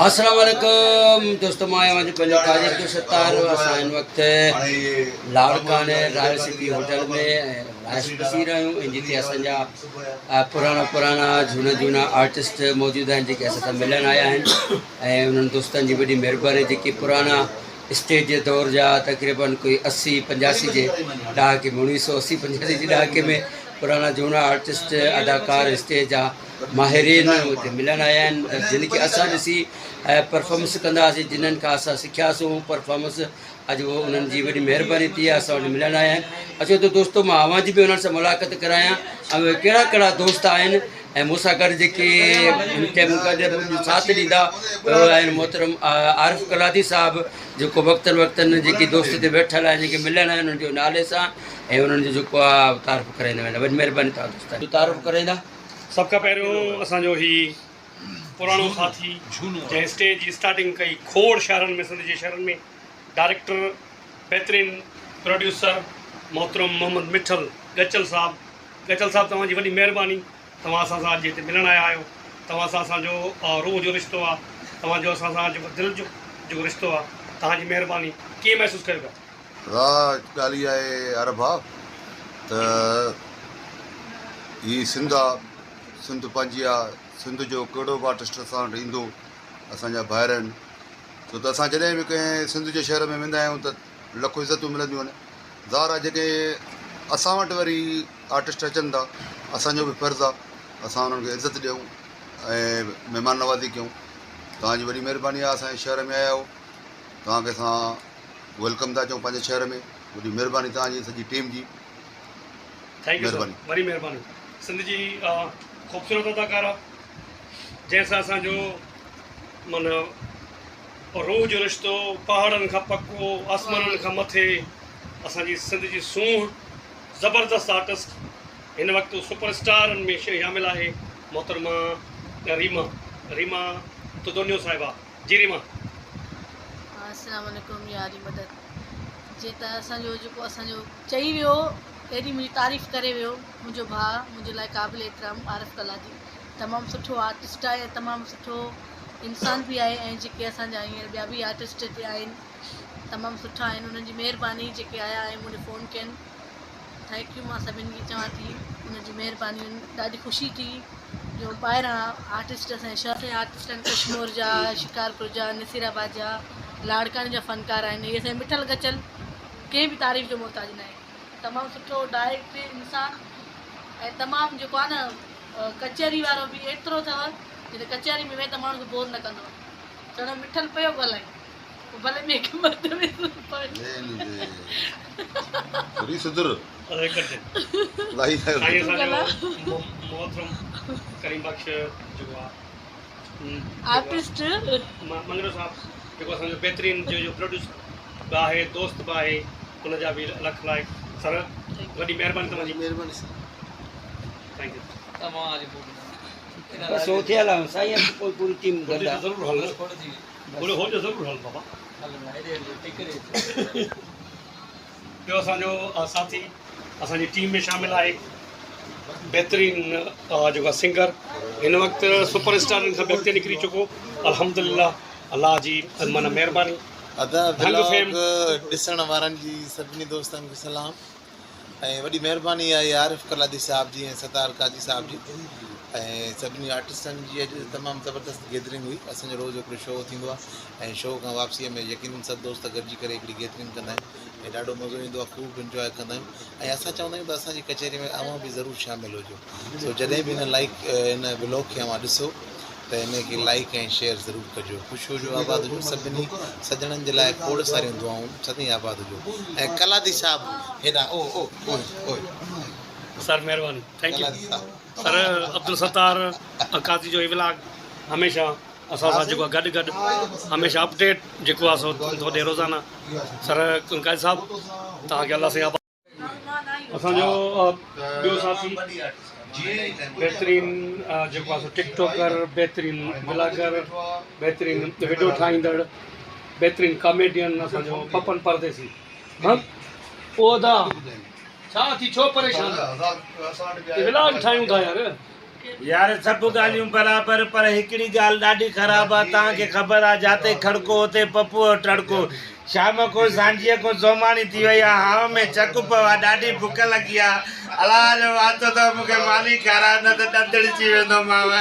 السلام عليڪم دوستو مان آهيان پنهنجو قاضي عبدالستار. اسان هن وقت لاڙڪاڻي رائل سٽي هوٽل ۾ رهائش پذير آهيون ۽ جتي اسان جا پراڻا پراڻا جهونا جهونا آرٽسٽ موجود آهن جيڪي اسان سان ملڻ آيا آهن ۽ انهن دوستن جي وڏي مهرباني جيڪي پراڻا اسٽيج جي دور جا تقريبن ڪوئي 80 85 جي ڏهاڪي ۾ 1980 85 جي ڏهاڪي ۾ پراڻا جهونا آرٽسٽ اداڪار اسٽيج جا ماهرين اتي ملڻ آيا آهن جن کي اسان ڏسي پرفارمنس ڪندا هئاسين جنھن کان اسان سکياسون پرفارمنس اڄ اهو انهن جي وڏي مهرباني ٿي آهي اسان وٽ ملڻ آيا آهن. اچو ته دوستو مان اوهان جي به انهن سان ملاقات ڪرايان ۽ اهي ڪهڙا ڪهڙا دوست آهن ۽ مون سان گڏ جيڪي هن ٽائيم گڏ منهنجو ساٿ ڏيندا اهي آهن محترم عارف قلادي صاحب جيڪو وقتن وقتن جيڪي دوست هتي ويٺل آهن جيڪي ملڻ آيا آهن انهن جو نالي سان ۽ انهن جو جيڪو آهي تعارف ڪرائيندا ويندا. وڏي مهرباني توهان دوستن جو تعارف ڪرائيندا. سڀ کان پهريون اسان جو هي پراڻو ساٿي جنهن اسٽيج جي اسٽارٽنگ ڪئي کوڙ شهرن ۾ سنڌ جي شهرن ۾ ڊائريڪٽر بهترين پروڊيوسر محترم محمد مٺل ڳچل صاحب. ڳچل صاحب توهان جي وڏي مهرباني توهان اسان سان اڄ هتي ملڻ آيا آهيو. توهان سان اسان جو روح جو رشتو آ، توهان جو اسان سان جيڪو دل جو جيڪو رشتو آ، توهان جي مهرباني. ڪيئن محسوس ڪيو پيا؟ راء ڳالهه اها آهي عرب ڀاء ته هي سنڌ آ، سنڌ پنهنجي آ، سنڌ جو ڪهڙو به آرٽسٽ اسان وٽ ايندو اسان جا ڀائر آهن، ڇو ته اسان جڏهن به ڪنهن سنڌ جي شهر ۾ ويندا آهيون ته لک عزتون ملنديون آهن. ظاهر آ جيڪي اسان وٽ وري آرٽسٽ اچن ٿا اسان جو به فرض آ اسان انهن کي عزت ڏيون ۽ مهمان نوازي ڪيون. توهان جي وڏي مهرباني آ اسان جي شهر ۾ آيا آهيو، توهان کي اسان welcome ٿا چئون پنهنجي شهر ۾، وڏي مهرباني توهان جي سڄي ٽيم جي. Thank you sir, وڏي مهرباني. سنڌ جي خوبصورت اداڪارا جنهن سان اسان جو معنيٰ روح جو رشتو پهاڙن کان پڪو آسمانن کان مٿي، اسان جي سنڌ جي سونهن، زبردست آرٽسٽ، هن وقت سپر اسٽارن ۾ شامل آهي محترمه ريما، ريما تدونيو صاحبه. جي ريما. السلام عليڪم يا علي مدد. جي ته اسان جو جيڪو اسان جو چئي ويو ايڏي منهنجي تعريف ڪري ويو منهنجو ڀاء منهنجي لاء قابل احترام عارف قلادي تمام سٺو آرٽسٽ آهي ۽ تمام سٺو انسان به آهي ۽ جيڪي اسان جا هينئر ٻيا به آرٽسٽ هتي آهن تمام سٺا آهن انهن جي مهرباني جيڪي آيا ۽ مون ڏي فون ڪين thank you مان سڀني کي چوان ٿي انهن جي مهرباني ڏاڍي خوشي ٿي جو ٻاهران آرٽسٽ اسان جي شهر جا آرٽسٽ آهن ڪشمور جا شڪارپور جا نصير آباد جا لاڙڪاڻي جا فنڪار آهن اهي اسان جي مٺل ڳچل ڪنهن به تعريف جو محتاج ناهي تمام سٺو ڊائريڪٽ انسان ۽ تمام جيڪو آهي نه ڪچهري وارو به ايترو اٿو جڏهن ڪچهري ۾ ويهه ته ماڻهو کي بور نه ڪندو آهي چوندو مٺل پيو ڳالهائي پوء ڀلي ٻئي کي مت ۾ پوي. وري سڌر. لائي سائين اسان جو محترم ڪريم بخش جيڪو آ آرٽسٽ مڱريو صاحب جيڪو اسان جو بهترين جو پروڊيوسر به آهي دوست به آهي ان جا به لک لائق سر وڏي مهرباني توهان جي. مهرباني سر. Thank you. بس هو ٿيل آهيون سائين پوء پوري ٽيم گڏ آ. ضرور هل هو جو ضرور هل بابا. ٻيو اسان جو ساٿي اسان جي ٽيم ۾ شامل آهي بهترين جيڪو سنگر هن وقت سپر اسٽارن کان به اڳتي نڪري چڪو الحمدلله الله جي معنيٰ مهرباني. ادا ولاگ ڏسڻ وارن جي سڀني دوستن کي سلام ۽ وڏي مهرباني آهي عارف قلادي صاحب جي ۽ ستار قاضي صاحب جي ۽ سڀني آرٽسٽن جي اڄ تمام زبردست گيدرنگ هئي اسان جو روز هڪڙو شو ٿيندو آهي ۽ شو کان واپسي ۾ يقينن سڀ دوست گڏجي ڪري هڪڙي گيدرنگ ڪندا آهن ۽ ڏاڍو مزو ايندو آهي خوب انجواء ڪندا آهيون ۽ اسان چوندا آهيون ته اسان جي ڪچهري ۾ اوهان به ضرور شامل هجو سو جڏهن به هن لائڪ هن ولاگ کي اوهان ڏسو ته ان کي لائيڪ ۽ شيئر ضرور ڪجو. خوش هجو آباد هجو سڀني سڄڻن جي لاء کوڙ ساريون دعائون سدائين آباد هجو ۽ قلادي صاحب هيڏانهن او او اوئي اوئي. سر مهرباني thank you Qaladi صاحب. سر عبدالستار قاضي جو هي ولاگ هميشه اسان سان جيڪو گڏ گڏ هميشه اپڊيٽ جيڪو آ سو ٿو ڏي روزانه سر قاضي صاحب توهان کي الله سائين آباد. اسان جو ٻيو ساٿي بهترين جيڪو آهي سو ٽڪ ٽاڪر بهترين بلاگر بهترين وڊيو ٺاهيندڙ بهترين ڪاميڊين اسان جو پپن پرديسي ها او ادا ڇا ٿي ڇو پريشان ولاگ ٺاهيون ٿا يار. يار سڀ ڳالهيون برابر پر هڪڙي ڳالهه ڏاڍي خراب آ توهان کي خبر آ جاتي کڙڪو اتي پپوء جو ٽڙڪو شام کان سانجهيء کان سوماڻي ٿي وئي آ هانء ۾ چڪ پيو آ ڏاڍي بک لڳي آ الله جو واسطو اٿو مون کي ماني کارايو نه ته ڏند ڙچي ويندومانو.